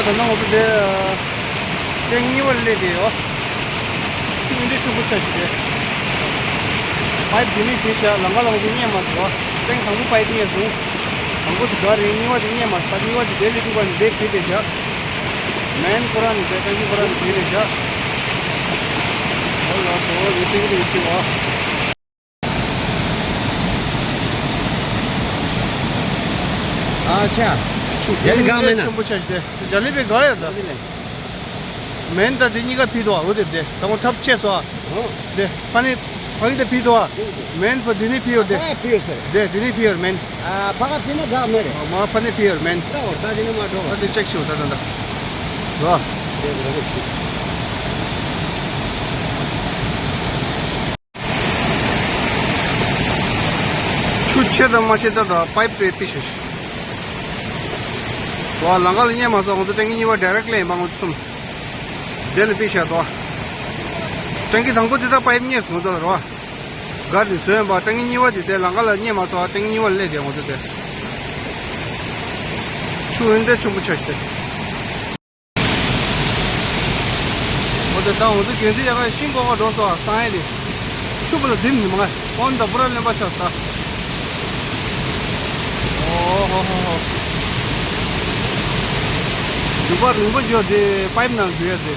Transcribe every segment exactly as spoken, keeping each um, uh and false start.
ད་ནང་འོ་དེ་ཏེང་གཉིས་པ་སླེབས་བསྡད་ཡོད། ཆུ་འདི་ཆུ་བོ་ཆ་ཞིག་རེད། པའིབ་འདི་ནས་བྲིས་བཞག་ལམ་ཁ་ལ་འོ་དེ་རྙེད་མ་སོང་། ཏེང་དང་པོ་པའིབ་རྙེད་སོང་། དང་པོ་དེ་ག་རེད། གཉིས་པ་དེ་རྙེད་མ་སོང་། གཉིས་པ་དེ་དེ་ལས་འདུག་ག་ནས་དེ་བྲིས་བསྡད་བཞག་མེན་ཁོ་རང་ནས་དེ་ཏེང་གཉིས་ཁོ་རང་ནས་བྲིས་བསྡད་བཞག་ཨོ་ལགས་སོ། ཡོད་ཏེང་གཉིས་པ་ཡོད་ཅེས་བ། ཨ་ཆ། ཆུ་དེ་ནི་གང་མེད་ན། ཆེན་པོ་ཆགས་ཏེ། ཇ་ལི་བི་ག་ཡོད་ད། མེན་ད་དེ་གཉིས་ཀ་ཕི་དོ་འོ་དེ་དེ་ད་ཁོ་ཐབ་ཆེ་སོ། དེ་ཕ་ནི་ཕ་གི་དེ་ཕི་དོ། མེན་ཕ་དེ་ནི་ཕི་ཡོད་དེ། ཕི་ཡོད་ཟེར། དེ་དེ་ནི་ཕི་ཡོད་མེན། ཨ་ཕ་ག་ཕི་ན་དག་མེ་རེད། མ་ཕ་ནི་ཕི་ཡོད་མེན། ད་འོ་ད་དེ་ནི་མ་འགྲོ། ད་དེ་ཅེག་ཤིག་ད་ད་ད། རོ། དེ་རེད་རེད་ཤིག་ཆུ་ཆེ་དང་མ་ཆེ་ད་ད་པའིབ་པའི་པི་ཤེས། ཝ་ལམ་ཁ་ལ་རྙེད་མ་སོང་། ང་ཚོ་ཏེང་གི་གཉིས་པ་ཌའི་རེག་ལ་ཡིན་པ་ང་ཚོ་གསུམ། དེ་ལ་པི་ཤ་དོ། ཏེང་གི་དང་པོ་དེ་ད་པའིབ་རྙེད་སོང་ང་ཚོ་ལ་རོ། ག་དེ་བཟོས་ཡིན་པ་ཏེང་གི་གཉིས་པ་དེ་དེ་ལམ་ཁ་ལ་རྙེད་མ་སོང་། ཏེང་གི་གཉིས་པ་སླེབས་དེ་ང་ཚོ་དེ། ཆུ་འོན་ཏེ་ཆུ་བོ་ཆགས་ཏེ། འོ་དེ་ད་འོ་དེ་གན་ཟི་ཡ་ག་ཤིང་ཀོ་ཀ་འགྲོ་སོ་སང་ཡ་དེ། ཆུ་བུ་ལ་དིམ་ནི་མ་ང་། ཨོན་ད་པུ་ར་ལེན་པ་ཆགས་ས། ཨོ་ཧོ་ཧོ་ཧོ། རྒྱུ་པ་རིང་པོ་འཇོག་དེ་པའིབ་ནང་འཛུལ་ཡ་དེ།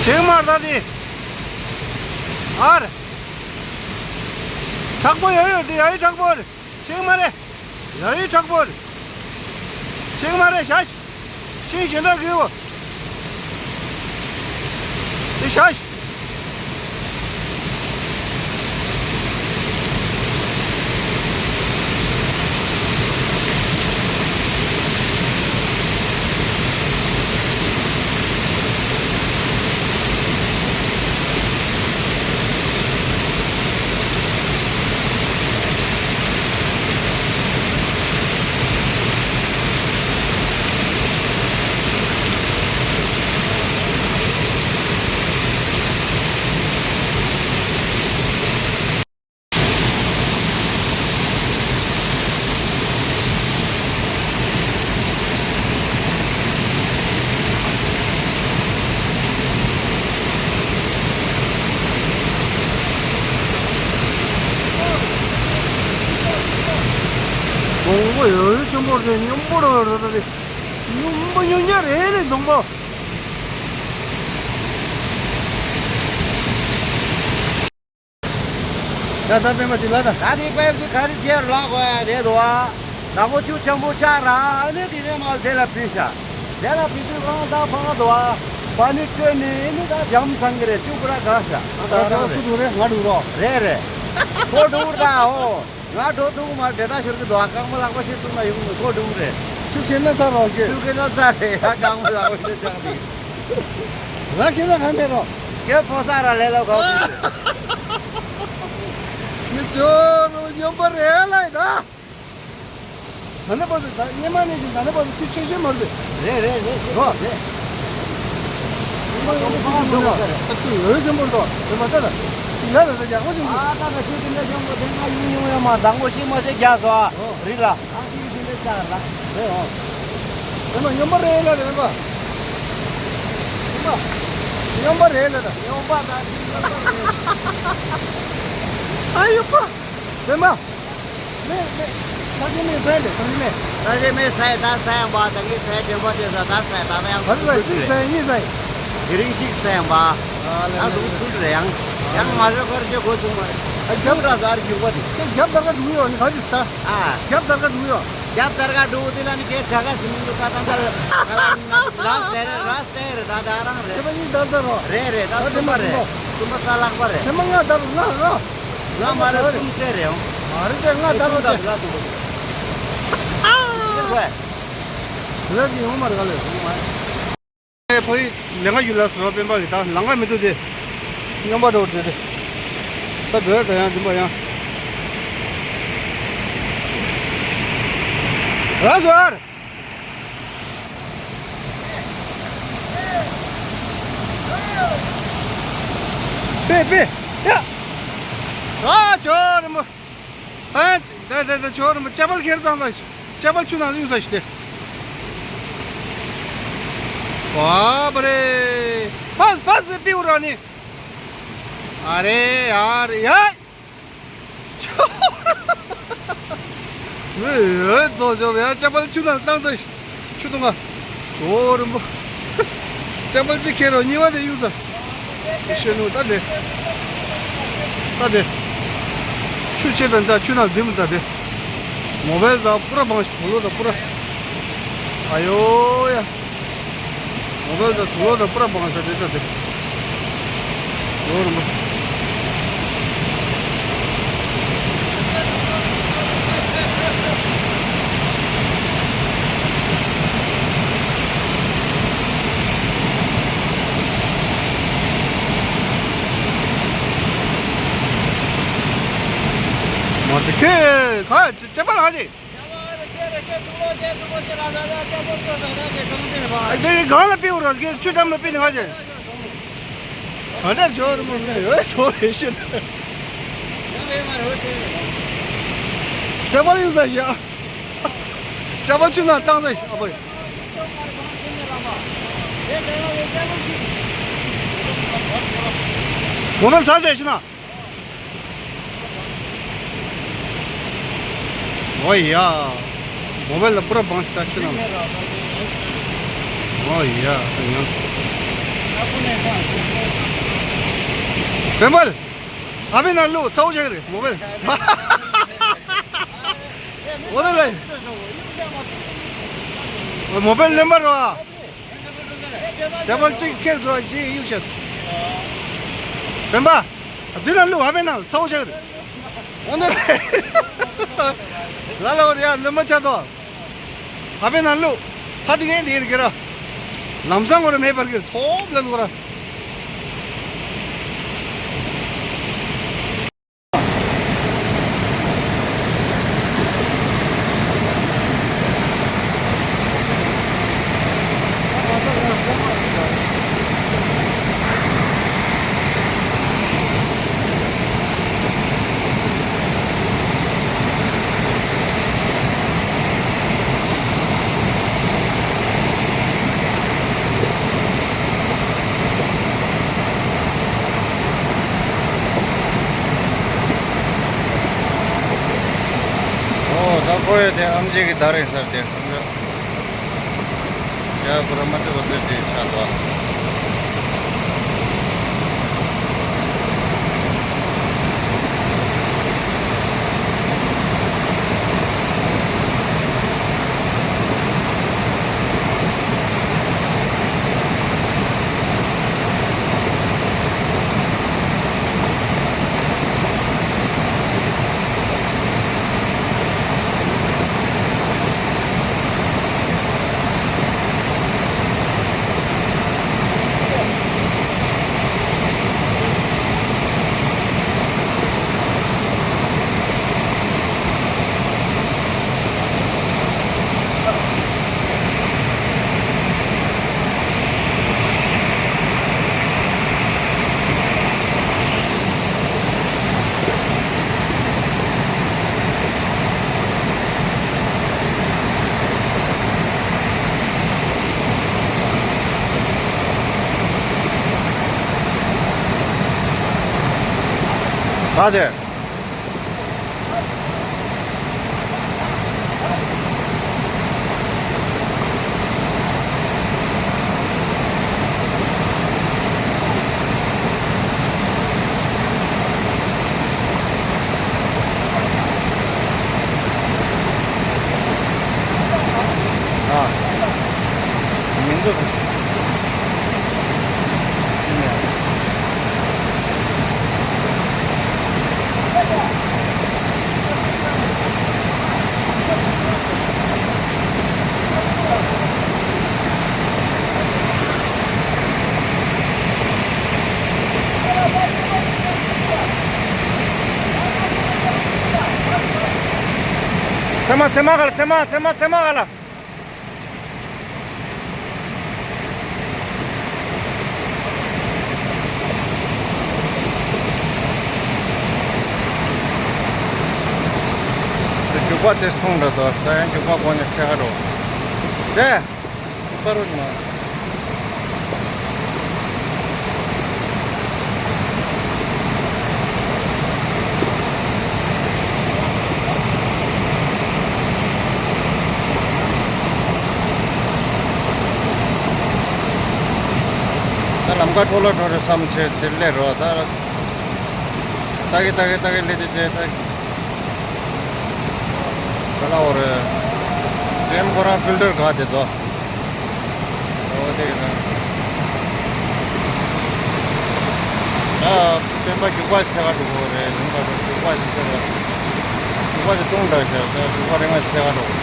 ཆེང་མར་ད་དེ། ཨར། དྲག་པོ་ཡོད་ཡོད་དེ་ཡ་ཡི་དྲག་པོ་རེད། ཆེང་མ་རེད། ཡ་ཡི་དྲག་པོ་རེད། ཆེང་མ་རེད་ཤ་ཤ། ཤིང་ཞེ་འདྲ་གི་ཡོད། དེ་ཤ་ཤ། མང་པོ་ཡོད་རེད། ཆེན་པོ་རེད། སྙོམས་པོ་རེད། རེད་རེད། སྙོམས་པོ་སྙོམས་ཉ་རེད་ལས་གདོང་པོ། ད་ད་པད་མ་ཅིག་ལ་ད། ད་དེ་པའིབ་དེ་ག་རེ་བྱས་ལོག་གོ་ཡ་དེ་འདུག་ཨ། ད་ཁོ་ཆུ་ཆེན་པོ་ཆགས་ར་ཨ་ནི་དེ་ནས་མར་དེ་ལ་ཕུལ་ཤག་དེ་ལ་ཕུལ་དུས་གང་ད་ཕ་ག་འདུག་ཨ། པ་ནི་བཀོད་ནི་ཨ་ནི་ད་འཇམ་སང་གི་རེད། ཆུ་པུ་ར་ག་ཤག་ད་ད་སུ་འགྲོ་རེད། ང་འགྲོ་རོགས། རེད་རེད། ཁོ་འགྲོ་ར་ཨོ། ང་འགྲོ་ཐུབ་མ་རེད། ད་ཤོར་གི་འདུག་ཨ། རྐང་པ་ལག་པ་ཞིག་བཙུགས་ན་ཡོང་ནི། ཁོ་འགྲོ་རེད། ཆུ་ཁྱེར་ན་ཚར་རོགས་ཀྱི། ཆུ་ཁྱེར་ན་ཚར་རེད། ཡ་རྐང་པ་ལག་པ་ཞིག་བཅག་ནི། ང་ཁྱེད་ལ་གང་ཕེབས་རོགས། ཁྱེད་ཕོ་གསར་ར་ལས་ལ་གོ། མི་ཚོ་རུ་སྙོམས་པོ་རེད་ལ་ཡིན་ད། ད་ནི་བར་དུ་ད་སྔོན་མ་ནས་བཞིན་ད་ནི་བར་དུ་ཅི་ཆོས་ཤེས་མ་རེད། རེད་རེད་རེད་རོ། རེད། སྔོན་མ་ཡོང་དུས་ཁོང་ཚོ་ད་ཆུ་འོད་ཆེན་པོ་འདུག་དེ་མ་ད་ད་ཅི་ལ་ད་ད་ཡག་པོ་ཅིག་འདུག་ཨ་ད་ད་ཆུ་དེ་འདྲ་ཆེན་པོ་དེ་སྔ་ཡོང་མྱོང་ཡོད་མ། དང་པོ་ཤི་མ་ཤི་རྒྱག་སོ་ཨ། རོ། རི་ལ། ཨ་ཅིག་གི་དེ་འདྲ་ཆགས་ལ། རེད་ཨོ། དེ་མ་སྙོམས་པོ་རེད་ལ་དེ་མ། དེ་མ། སྙོམས་པོ་རེད་ལ་ད། སྙོམས་པོ་ད་དེ་སྙོམས་པོ་རེད། ཨ་ཡོད་པ། དེ་མ། མེད་མེད། ས་ཆེན་མེད་ས་ཡིན་ལས་ས་ཆེན་མེད། ས་ཆེན་མེད་ས་ཡིན་ད་ས་ཡང་པ་ད་ངའི་ས་ཡིན་དྲན་པ་དེ་ས་ད་ས་ཡིན་ད་ད་ཡང་ད་ལྟ་གཅིག་ས་ཡིན་གཉིས་ས་ཡིན། དེ་རིང་གཅིག་ས་ཡང་པ། ཨ་ལས་ཡང་ལས་དུང་ལས། ཚུལ་རེད་ཡང་། ཡང་མ་རེད་གར་ཅེ་གོ་བྱུང་མ་རེད། ཨ་རྒྱབ་ཚུལ་ར་ཟ་རྒྱུག་པ་དེ། ཁྱེད་རྒྱབ་དར་ག་འགྲོ་ཡོད་ནི་ག་ཅི་ས། ཨ། རྒྱབ་དར་ག་འགྲོ་ཡོད། རྒྱབ་དར་ག་འགྲོ་དེ་ལ་ནི་ཁྱེད་དྲ་ག་ཟིན་མི་འདུག་ད་ད་ད་ལ་ལ་ཟེར་ར་ཟེར་ར་ད་ད་རང་རེད། ཁྱེད་པ་གཉིས་དར་དར་རོ། རེད་རེད་ད་ད་གསུམ་པ་རེད། གསུམ་པ་ས་ལྷག་པ་རེད། ཁྱེད་མ་ང་དར་ང་ང་། ང་མ་རེད་གསུམ་ཚེ་རེད་ཡང་། ཨ་རི་ཅན་ང་ད་ལོ་ཅན། ཨ། ལ་གི་ཡོང་མ་རེད་ག་ལེ་ཡོང་མ། ཕ་ཡི་ལས་ཀ་ཡུལ་ལ་སོང་སྤེན་པ་གི་ད་ལང་ཀ་མི་འདུག་དེ། སྨྱོན་པ་འགྲོ་འདྲེ་དེ། ད་འགྲོ་ཡ་ད་ཡང་འདི་མ་ཡང་། ར་ཟོར། པེ་པེ། ཡ། ཨ་ཇོ་རི་མོ། ཨ། ད་ད་ད་ཇོ་རི་མོ་ཅ་པལ་ཁྱེར་ཙང་ད་ཤི། ཅ་པལ་ཆུ་ནང་གཡུག་ས་ཤི་དེ། ཝ་པ་རེ། པས་པས་པིའུ་ར་ནི། ཨ་རེ་ཡ་རེ་ཡ། ཨོའི་ཨོའི་ཙོ་ཅོ་ཡ་ཅ་པལ་ཆུ་ནང་བཏང་ཚེ་ཆུ་འཐུང་ང་། ཇོ་རིན་པོ། ཅ་པལ་གཅིག་ཁྱེར་རོ་གཉིས་པ་དེ་གཡུག་ས། ཤེས་ནུ་ད་དེ། ད་དེ། ཆུ་ཆེ་དང་ད་ཆུ་ནང་འདི་མི་ད་དེ། མོ་བལ་ད་པུ་ར་བང་ཞིག་བུ་ལོ་ད་པུ་ར། ཨ་ཡོ་ཡ། ང་ཚོ་ད་དུག་ལོག་དང་པུ་ར་བང་ས་དེ་ད་དེ། ལོ་རིན་པོ། མ་དེ་ཁེ་ཁ་ཅི་ཅེ་པ་ལ་ཅི། ཨ་དེ་གང་ལ་ཕེབས་ར་གི་ཆུ་འགྲམ་ལ་ཕེབས་ནས་ང་ཅག་ག་འདྲ་ཇོ་རི་མོ་མེད་ཡོད་ཇོ་རེ་ཤི། ཅ་པལ་ཡོད་ས་ཞིག་ཅ་པལ་ཆུ་ནང་བཏང་ས་ཞིག་ཨ་ཕ། མོ་མེད་ས་ས་ཞིག་ན། ཨོ་ཡ། མོ་བལ་ལ་པུ་ར་བང་ཞིག་ད་ཆུ་ནང་། ཨོ་ཡ་ད་ཡང་། བེམ་བལ། ཨ་བེ་ན་ལུ་ཚ་བོ་ཆགས་རེད་མོ་བལ། ཨོ་ད་ལེ། ཨོ་མོ་བལ་ལེན་པ་རོ། ཅ་པལ་གཅིག་ཁྱེར་སོང་ཅིག་གཡུག་བྱས། བེམ་པ། འདི་ན་ལུག་ཧ་པེ་ན་ཚ་བོ་ཆགས་རེད། འོ་ན། ལ་ལ་འོ་རེ་ཡ་ལུ་མ་ཆ་དོ། ཧ་པེ་ན་ལུག་ས་དེ་ངས་དེ་རེད་གི་ར། ལམ་སང་འོ་རེ་མེད་པར་གི་ཚོགས་ལ་ལུག་ར། ཨོ་ད་ཁོ་ཡོད་དེ་ཨམ་ཆི་གི་དར་ཡིན་ས་དེ། ཡ་པུ་ར་མ་ཏི་བ་ཏི་ཏི་ཆ་ཏོ། ག་དེ། ཨ། མི་འདུག་ཚེ་མ་ཚེ་མ་ག་ལ། ཚེ་མ་ཚེ་མ་ཚེ་མ་ག་ལ། རྒྱུག་པ་དེ་མཐོང་འདྲ་དོ། ད་ཡང་རྒྱུག་པ་གོ་ནས་ཆེ་ཁ་འགྲོ། དེ། པ་རོ་ནི་མ། ད་ལམ་ཁ་འཕྲོ་ལ་འགྲོ་རེད་བསམ་བྱས་དེ་སླེབས་རོགས། ད་ལྟ་གི་ལྟ་གི་ལྟ་གི་སླེབས་དུས་དེ་ད། ག་ལ་འོ་རེད། ཀྲེམ་ཁོ་རང་ཕིལ་ཏར་ག་དེ་དོ། འོ་དེ་གི་ན། ད་སྤེན་པ་རྒྱུག་པ་ཆེ་ག་འགྲོ་གི་རེད། ལུང་ག་རྒྱུག་པ་ཆེ་ཆེ་རེད། རྒྱུག་པ་དེ་ཅུང་འདྲ་ཤག་ད་རྒྱུག་པ་རིང་ང་ཆེ་ག་འགྲོ་གི།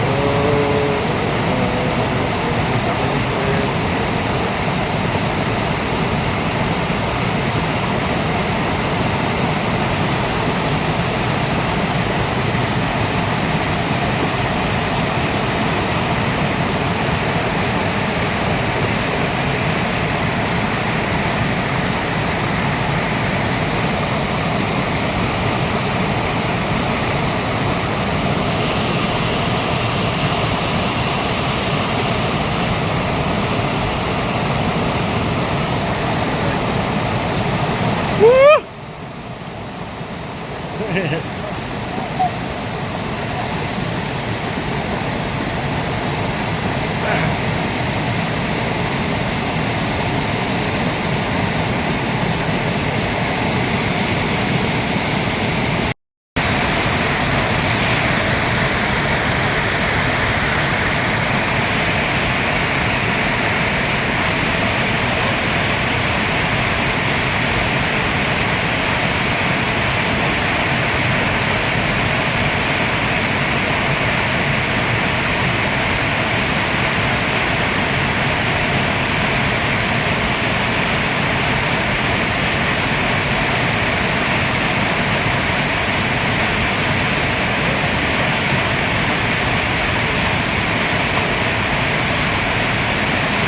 ཨོ།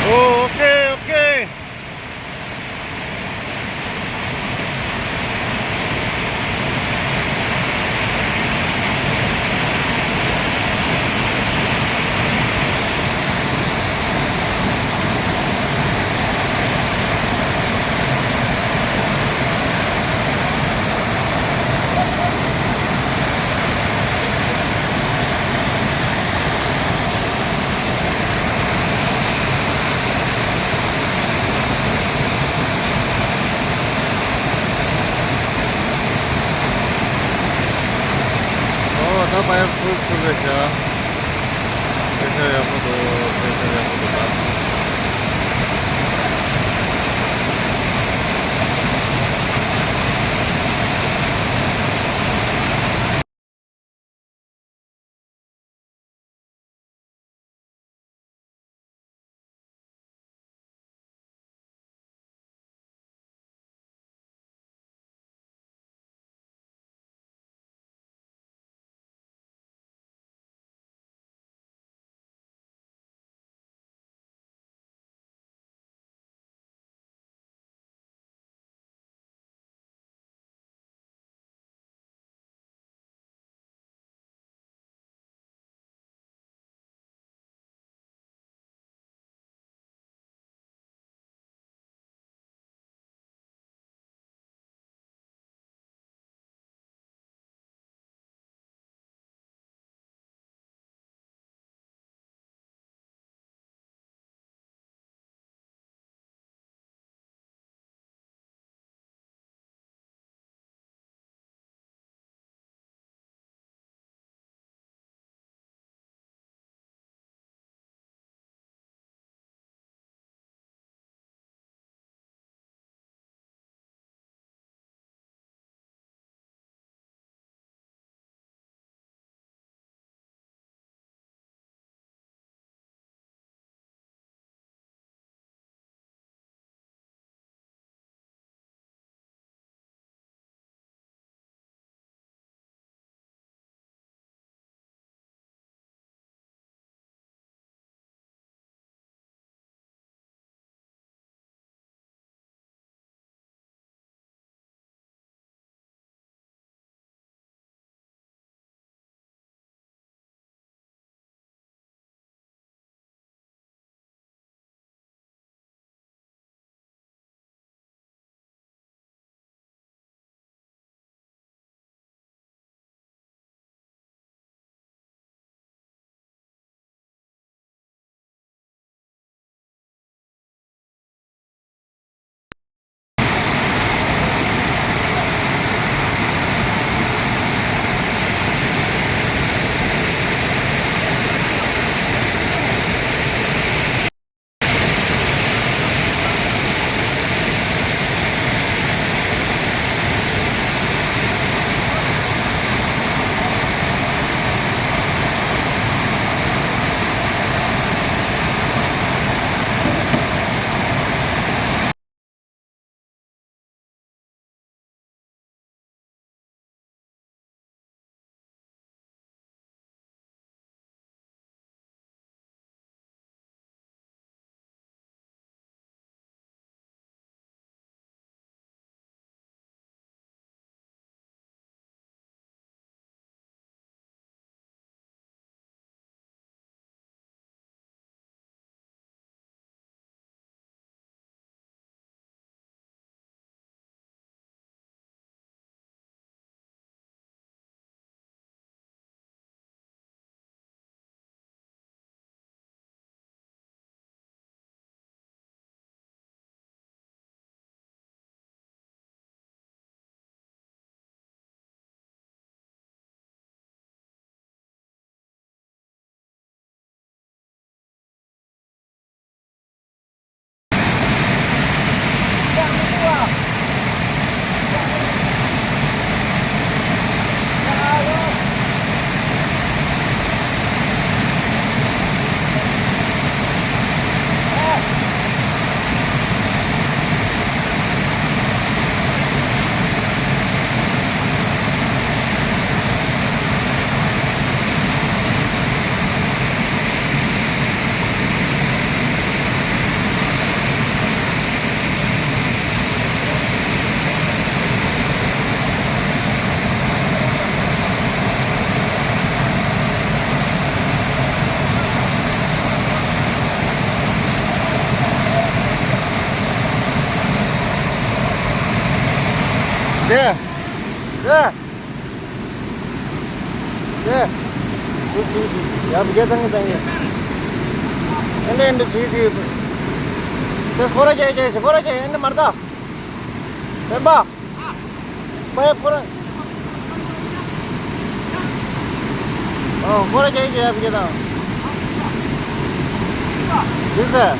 ཨོ་ཁེ། ཨོ་ཁེ། ཨོ་ད་པ་ཡ་ཕུལ་ཚུལ་རེད་ཤག་སྐད་ཆ་ཡག་པོ་འདུག་སྐད་ཆ་ཡག་པོ་འདུག་ད། ཨེ། ཨེ། ཨེ། འདི་ཚིག་འདི་ཡར་བརྒྱ་བཏང་གི་བཏང་གི། ཨེ་འདྲ་ཨེ་འདྲ་ཚིག་འདི། དེ་སྐོར་ར་རྒྱག་རྒྱག་ཞིག་སྐོར་ར་རྒྱག་ཨེ་འདྲ་མ་རེད་ད། སྤེན་པ། སྤེན་པ་སྐོར་ར། ཨ། སྐོར་ར་རྒྱག་རྒྱག་ཡར་བརྒྱ་བཏང་། འདི་ཟེར།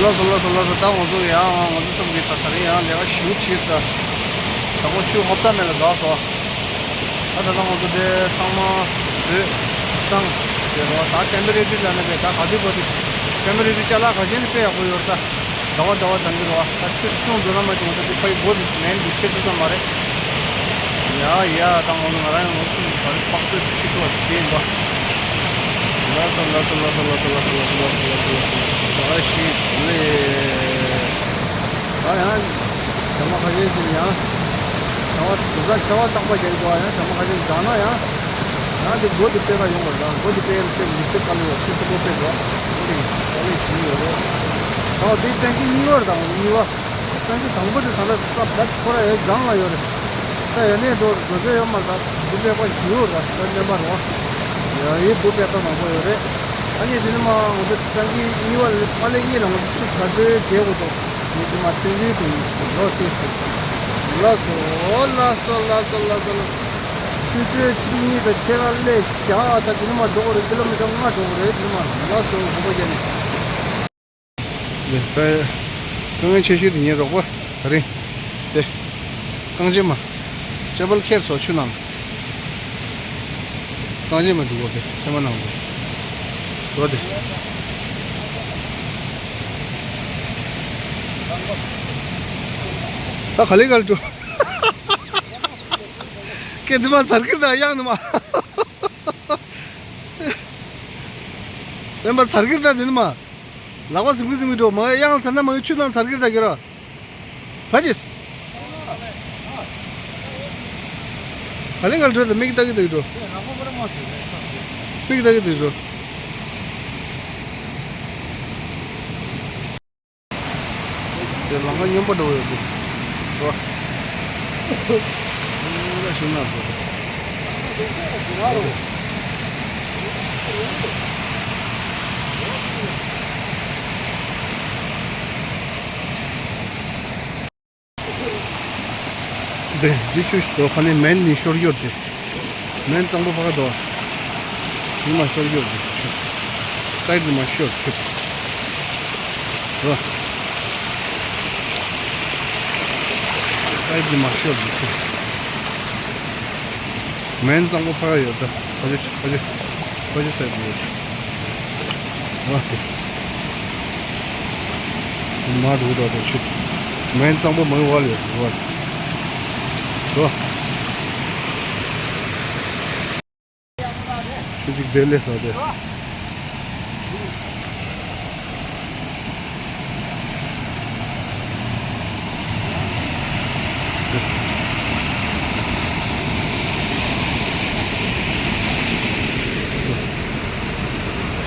ལགས་སོ་ལགས་སོ་ལགས་སོ། ད་ང་ཚོ་ཡང་ང་ཚོ་གསུམ་གྱིས་ད་ད་རིང་ཡང་ལས་ཀ་ཞེ་པོ་བྱས་ད། ད་ཁོ་ཆུ་ཧོབ་ཏ་མེད་ལ་འགག་སོང་། ད་ད་ལྟ་ང་ཚོ་དེ་ཚང་མ་བཟོས་བཏང་དེ་རོ། ད་ཊེམ་པོ་རེ་རི་ལ་ནི་དེ་ད་ག་དུས་བར་དུ་ཊེམ་པོ་རེ་རི་ཅ་ལག་ག་ཅན་དེ་དཔེ་ཡག་པོ་ཡོད་རེད་ད། ཟླ་བ་ཟླ་བ་འདང་གི་རེད་བ། ད་ཆུ་ཆུང་འགྲོ་ན་མ་བྱུང་ད་དེ་ཕ་ཡི་སྒོ་དེ་མེན་དེ་ཆེ་ཚོད་ཙམ་མ་རེད། ཡ་ཡ། ད་ང་ཚོ་ང་རང་ཡང་ང་ཚོ་ག་རེ་ཕག་ཚོད་ཤི་ཐུབ་པ་དེ་ཡིན་པ། ལགས་སོ་ལགས་སོ་ལགས་སོ། ཨ་ཤི་ལེ། ད་ཡང་ཇ་མ་ཁ་ཤས་ཤིག་ཡང་ཆར་པ་དེང་སང་ཆར་པ་རྟག་པར་རྒྱག་གི་འདུག་ཨ་ཡང་ཇ་མ་ཁ་ཤས་ཤིག་འགྲངས་ན་ཡང་ཡང་དེ་སྒོ་དེ་ཕྱེ་ག་ཡོང་བ་རེད། སྒོ་དེ་ཕྱེ་ཡ་ལ་དཔེ་མི་སེར་དཀའ་ལས་ཡོད། ཕྱི་སེར་སྒོ་ཕྱེ་དགོས། དེ་རིང་དཀའ་ལས་ཞེ་པོ་ཡོད་རེད། ཨོ་དེ་བཙན་གྱིས་གཉིས་པ་རེད། ད་གཉིས་པ། བཙན་གྱིས་དང་པོ་དེ་ད་ལྟ་ས་བརྡ་ཁོ་ར་ཡ་སྦྱང་ལ་ཡོད་རེད། ས་ཡ་ནས་འགྲོ་འགྲོ་ཚད་ཡོད་མ་རེད། ད་འབུ་པད་པ་ཞེ་པོ་རེད། ད་སྨན་པ་རེད་བ། ཡ་ཡི་འབུ་པད་པ་མང་པོ་ཡོད་རེད། ཨ་ནི་དེ་ནི་མ་ང་ཚོ་བཙན་གྱིས་གཉིས་པ་ལ་ཕ་ལེ་གཉིས་ལ་ང་ཚོ་ཆུ་ག་ཚོད་རྒྱག་དགོས་འདུག་ངས་དེ་མ་བཙན་གྱིས་དེ་ཡིན་ཞིག་ལོ་ཤེས་ཤིག་ལགས་སོ་ལགས་སོ་ལགས་སོ་ལགས་སོ་ལགས་སོ། ཆུ་ཚོད་བཅུ་གཉིས་དང་ཕྱེད་ཀ་སླེབས་བཞག་ད་དེ་ནི་མ་འགྲོ་དགོས་རེད། ཀི་ལོ་མི་ཊར་ལྔ་འགྲོ་དགོས་རེད། དེ་ནི་མ་ལགས་སོ་དགོངས་པ་བཞེས་ནས། ལེ། ད་དཀའ་ངལ་ཆེ་ཤོས་དེ་ངའི་རོགས་པ་དེ་རིང་དེ་རྐང་རྗེས་མ་ཅ་པལ་ཁྱེར་སོང་ཆུ་ནང་། རྐང་རྗེས་མ་འདུག་གོ་དེ་ཚེར་མ་ནང་དུ་འགྲོ་དེ། ད་ག་ལེ་ག་ལེ་འགྲོ། སྐད་འདི་མ་ཟར་གིར་ད་གཡང་འདི་མ། སྨན་པ་ཟར་གིར་ད་འདི་ནི་མ། ལག་པ་ཟིང་གི་ཟིང་གི་འགྲོ་མ་གཡང་ཚར་ན་མ་གི་ཆུ་ནང་ཚར་གི་ད་གི་ར། ཕ་ཅིས། ག་ལེ་ག་ལེ་འགྲོ་ད་མིག་ལྟ་གི་ད་གི་འགྲོ། མིག་ལྟ་གི་ད་གི་འགྲོ། དེ་ལམ་ཁ་སྨྱོན་པ་འགྲོ་ཡོད་དེ། འགྲོ། ཨ་ཤིང་ནགས་སུ། དེ་འདི་ཆུ་ཞིག་འགྲོ་ཁ་ནས་མེན་ནི་ཤོར་ཡོད་དེ། མེན་གཙང་པོ་ཕ་ག་འགྲོ། ཉི་མ་ཤོར་ཡོད་དེ་ཆུ། སའིཌ་ཉི་མ་ཤོར་ཁེབ། འགྲོ། སའིཌ་ཉི་མ་ཤོར་དེ་ཆུ། མེན་གཙང་པོ་ཕ་ག་ཡོད་ད། ཕ་ཆུ་ཕ་ཆུ་ཕ་ཆུ་སའིཌ་ཡོད། ཨ་ཧེ། མ་འགྲོ་ད་དེ་ཆུ། མེན་གཙང་པོ་མ་ཡོང་བ་ལས་འགྲོ་བ། འགྲོ། ཆུ་གཅིག་དེ་ལས་ས་དེ།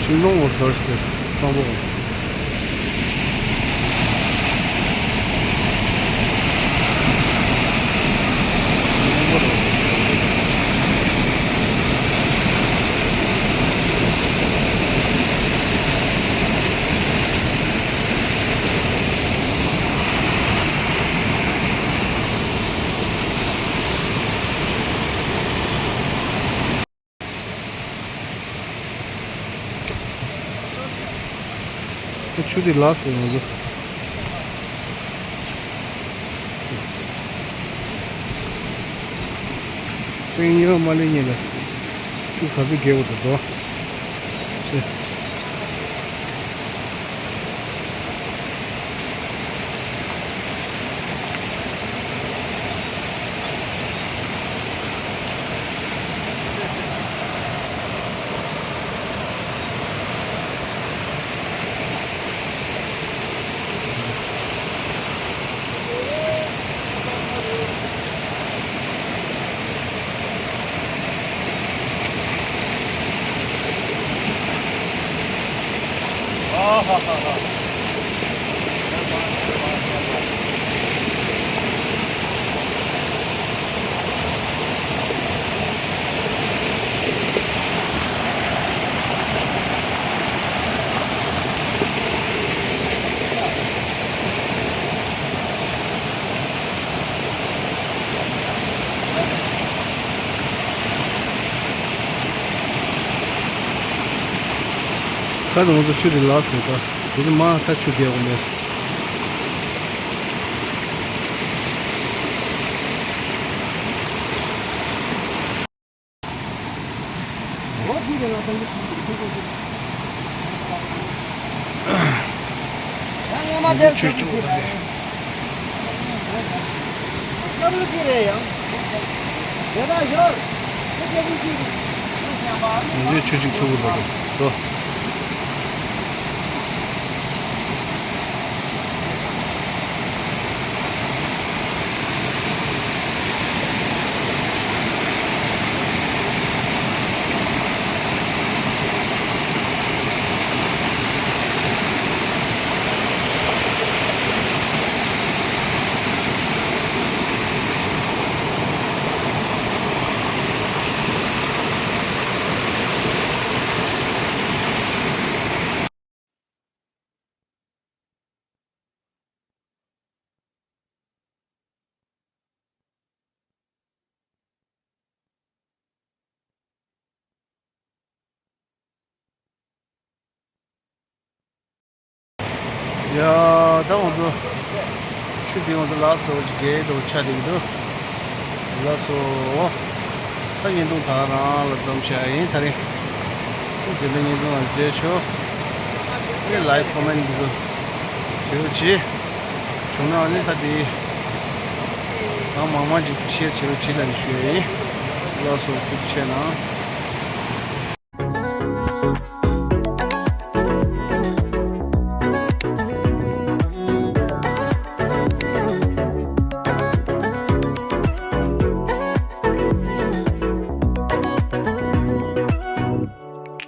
ཤིང་སྡོང་འོ་ཚར་སྟེ་གཙང་པོ། ཆུ་དེ་ལགས་སོ་ང་ཚོ། སྟེང་ཉི་མ་མ་ལེ་ཉེ་ལ་ཆུ་ག་ཚོད་རྒྱས་པ་དང་འགྲོ། ད་ང་ཚོ་ཆུ་དེ་ལགས་སོང་ད། དེ་ནི་མ་ད་ཆུ་རྒྱག་དགོས་མེད། ཆུ་གཏུབ་པ་རེད། ཆུ་གཅིག་གཏུབ་པ་རེད། འགྲོ། ཡ། ད་ང་ཚོ་ཆུ་དེ་ང་ཚོ་ལ་སྟོར་གྱི་གེ་དོ་ཆ་དེ་འདུག་ལགས་སོ། ད་བརྙན་ཐུང་ད་རང་ལ་འཛོམས་བྱ་ཡིན། ད་རིང་ཁྱེད་ཚོ་བརྙན་ཐུང་ལ་མཇལ་ཆོག་ཨེ་ལའིག་ཀོ་མེན་འདི་ཚོ་བྱེད་རོགས་གྱིས། བྱུང་ན་ཨ་ནི་ད་དེ་ང་མང་མང་ཅིག་ཤེར་བྱེད་རོགས་གྱིས་ལབ་ནས་ཞུ་ཡ་ཡིན། ལགས་སོ། ཐུགས་རྗེ་ཆེ་གནང་།